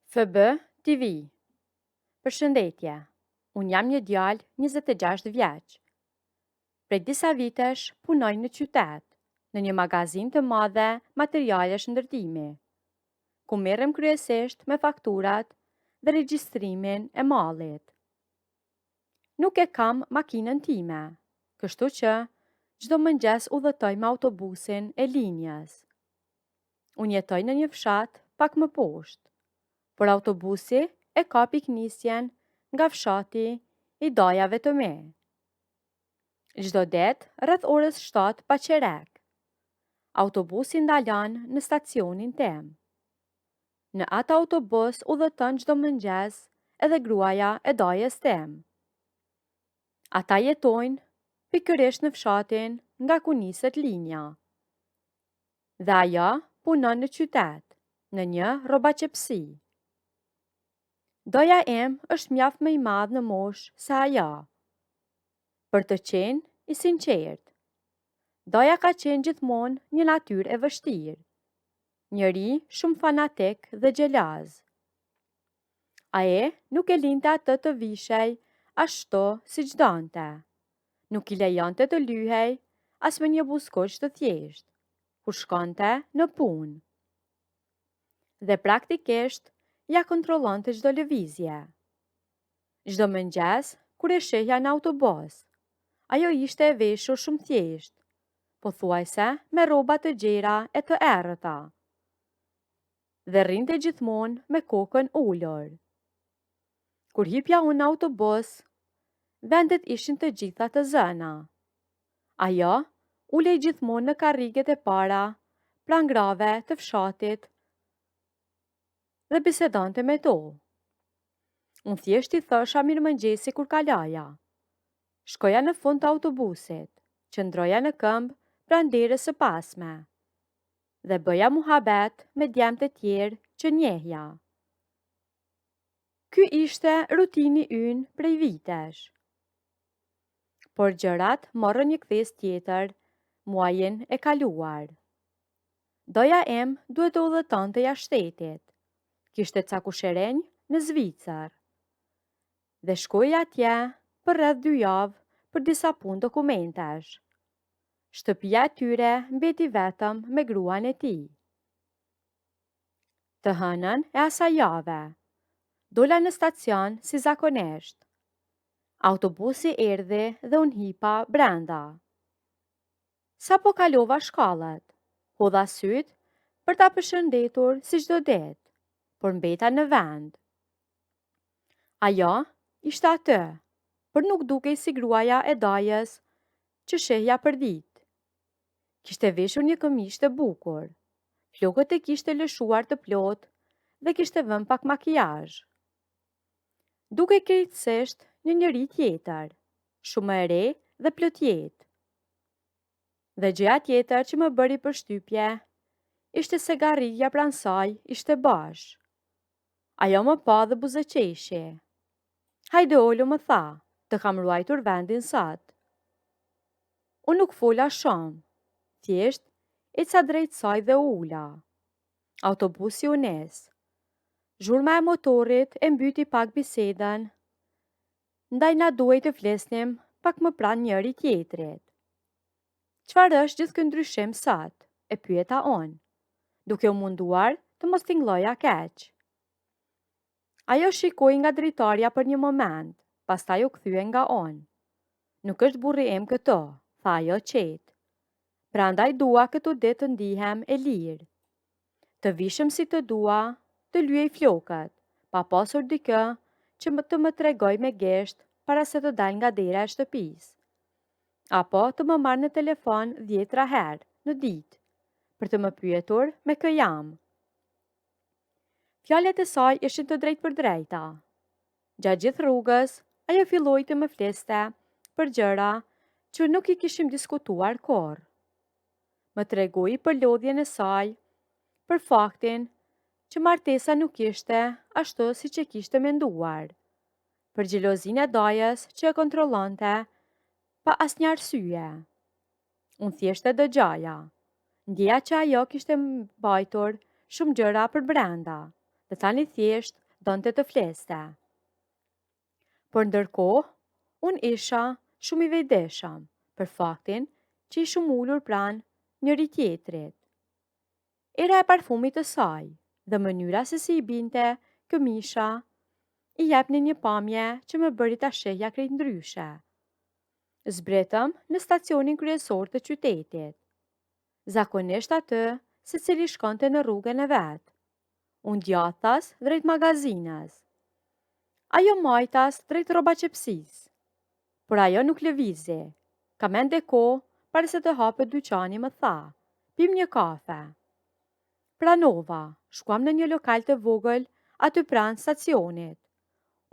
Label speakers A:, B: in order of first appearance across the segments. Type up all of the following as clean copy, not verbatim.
A: FB TV Përshëndetje, unë jam një djalë 26 vjeç. Prej disa vitesh punoj në qytet, në një magazinë të madhe materialesh ndërtimi, ku merrem kryesisht me fakturat dhe regjistrimin e mallit. Nuk e kam makinën time, kështu që çdo mëngjes udhëtoj me autobusin e linjës. Unë jetoj në një fshat pak më poshtë, por autobusi e ka pikënisjen nga fshati i dajave të mi. Çdo ditë rreth orës 7 pa çerek, autobusi ndalon në stacionin tim. Në atë autobus udhëton çdo mëngjes edhe gruaja e dajës tim. Ata jetojnë pikërisht në fshatin nga ku niset linja. Dhe ajo punon në qytet, në një rrobaqepësi. Daja im është mjaft më i madh në moshë se ajo. Për të qenë i sinqertë, daja ka qenë gjithmonë një natyrë e vështirë, njeri shumë fanatik dhe xheloz. Ai nuk e linte atë të vishej ashtu siç donte. Nuk i lejonte të lyhej as me një buzëkuq të thjeshtë, kur shkonte në punë. Dhe praktikisht ia kontrollonte çdo lëvizje. Çdo mëngjes, kur e shihja në autobus, ajo ishte e veshur shumë thjesht, pothuajse me rroba të gjera e të errëta. Dhe rrinte gjithmonë me kokën ulur. Kur hipja unë në autobus, vendet ishin të gjitha të zëna. Ajo ulej gjithmonë në karriget e para pranë grave të fshatit dhe bisedonte me to. Unë thjesht i thosha mirëmëngjesi kur kaloja. Shkoja në fund të autobusit, qëndroja në këmbë pranë derës së pasme dhe bëja muhabet me djemtë e tjerë që njihja. Ky ishte rutini ynë prej vitesh. Por gjërat morën një kthesë tjetër muajin e kaluar. Daja im duhet të udhëtonte jashtë shtetit. Kishte ca kushërinj në Zvicër. Dhe shkoi atje për rreth dy javë për disa punë dokumentesh. Shtëpia e tyre mbeti vetëm me gruan e tij. Të hënën e asaj jave, dola në stacion si zakonisht. Autobusi erdhi dhe unë hipa brenda. Sapo kalova shkallët, hodha sytë për ta përshëndetur si çdo ditë, por mbeta në vend. Ajo ishte aty, por nuk dukej si gruaja e dajës që shihja përditë. Kishte veshur një këmishë të bukur. Flokët e kishte lëshuar të plotë dhe kishte vënë pak makijazh. Dukej krejtësisht një njeri tjetër, shumë më e re dhe plot jetë. Dhe gjëja tjetër që më bëri përshtypje ishte se karrigia pranë saj ishte bosh. Ajo më pa dhe buzëqeshi. Hajde ulu më tha, të kam ruajtur vendin sot. Unë nuk fola shumë. Thjesht, eca drejt saj dhe u ula. Autobusi u nis. Zhurma e motorit e mbyti pak bisedën, ndaj na duhej të flisnim pak më pranë njëri tjetrit. Çfarë është gjithë ky ndryshim sot? e pyeta unë, duke u munduar të mos tingëlloja keq. Ajo shikoi nga dritarja për një moment, pastaj u kthye nga unë. Nuk është burri im këtu, tha ajo qetë. Prandaj dua këto ditë të ndihem e lirë. Të vishem si të dua, të lyej flokët, pa pasur dikë që të më tregojë me gisht para se të dal nga dera e shtëpisë. Apo të më marrë në telefon dhjetra herë në ditë, për të më pyetur me kë jam. Fjalët e saj ishin të drejtpërdrejta. Gjatë gjithë rrugës, ajo filloi të më fliste për gjëra që nuk i kishim diskutuar kurrë. Më tregoi për lodhjen e saj, për faktin që martesa nuk ishte ashtu siç e kishte menduar, për xhelozinë e dajës që e kontrollonte pa asnjë arsye. Unë thjesht e dëgjoja. Ndjeja që ajo kishte mbajtur shumë gjëra përbrenda. dhe tani thjesht donte të fliste. Por ndërkohë, unë isha shumë i vetëdijshëm për faktin që ishim ulur pranë njëri-tjetrit. Era e parfumit të saj dhe mënyra se si i binte këmisha i jepnin një pamje që më bëri ta shihja krejt ndryshe. Zbritëm në stacionin kryesor të qytetit. Zakonisht aty, secili shkonte në rrugën e vet. Unë djathtas drejt magazinës. Ajo majtas drejt rrobaqepësisë. Por ajo nuk lëvizi. Kam ende kohë para se të hapet dyqani më tha. Pimë një kafe. Pranova, shkuam në një lokal të vogël aty pranë stacionit.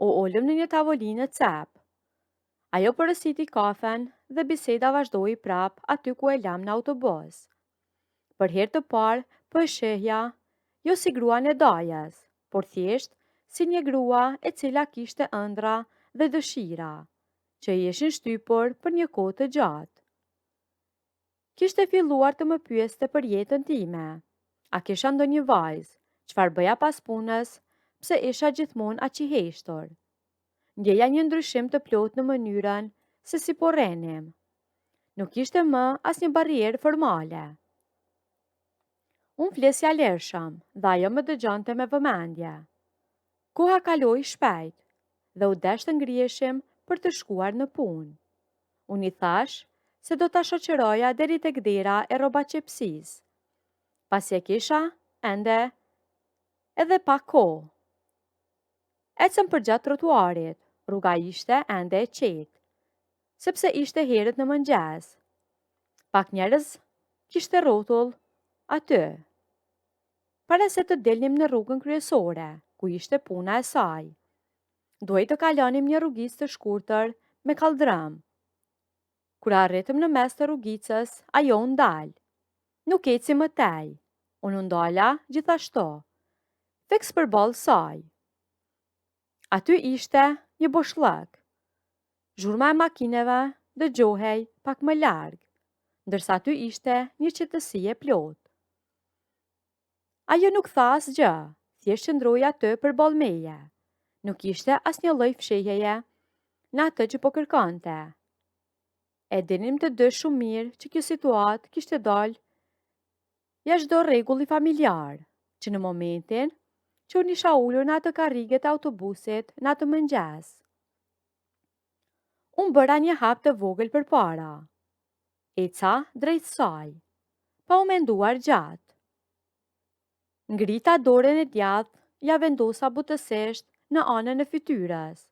A: U ulëm në një tavolinë në cep. Ajo porositi kafen dhe biseda vazhdoi prapë aty ku e lamë në autobus. Për herë të parë po e shihja jo si gruan e dajës, por thjesht si një grua e cila kishte ëndrra dhe dëshira, që i ishin shtypur për një kohë të gjatë. Kishte filluar të më pyeste për jetën time. A kisha ndonjë vajzë, çfarë bëja pas punës, pse isha gjithmonë aq i heshtur. Ndjeja një ndryshim të plotë në mënyrën se si po rrinim. Nuk kishte më asnjë barrierë formale. Unë flisja lirshëm dhe ajo më dëgjonte me vëmendje. Koha kaloi shpejt dhe u desh të ngriheshim për të shkuar në punë. Unë i thashë se do ta shoqëroja deri tek dera e rrobaqepësisë, pasi e kisha ende edhe pak kohë. Ecëm përgjatë trotuarit, rruga ishte ende e qetë, sepse ishte herët në mëngjes. Pak njerëz kishte rrotull aty. Para se të dilnim në rrugën kryesore, ku ishte puna e saj. Duhej të kalonim një rrugicë të shkurtër me kalldrëm. Kur arritëm në mes të rrugicës, ajo u ndal. Nuk eci më tej. Unë u ndala gjithashtu. Fiks përballë saj. Aty ishte një boshllëk. Zhurma e makineve dëgjohej pak më larg, ndërsa aty ishte një qetësi e plotë. Ajo nuk tha asgjë, thjesht qëndroi aty përballë meje. Nuk kishte asnjë lloj fshehjeje në atë që po kërkonte. E dinim të dy shumë mirë që kjo situatë kishte dalë jashtë çdo rregulli familjar, që në momentin që unë isha ulur në atë karrige të autobusit në atë mëngjes. Unë bëra një hap të vogël përpara. Eca drejt saj, pa u menduar gjatë. Ngrita dorën e djathtë, ia vendosa butësisht në anën e fytyrës,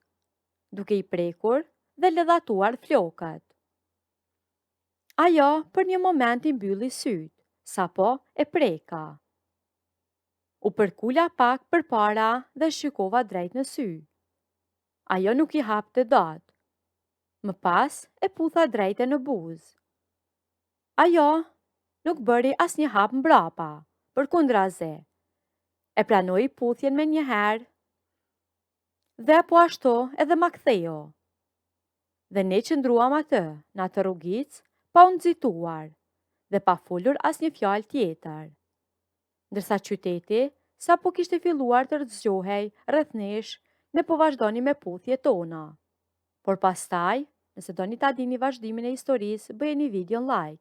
A: duke i prekur dhe ledhatuar flokët. Ajo për një moment i mbylli sytë, sapo e preka. U përkula pak përpara dhe shikova drejt në sy. Ajo nuk i hapte dot. Më pas e putha drejt e në buzë. Ajo nuk bëri asnjë hap mbrapa, përkundrazi. E pranoi puthjen menjëherë dhe po ashtu edhe ma ktheu. Dhe ne qëndruam aty, në atë rrugicë, pa u nxituar dhe pa folur asnjë fjalë tjetër. Ndërsa qyteti sapo kishte filluar të zgjohej rreth nesh, ne po vazhdonim me puthjet tona. Por pastaj, nëse doni ta dini vazhdimin e historisë, bëjeni videon like.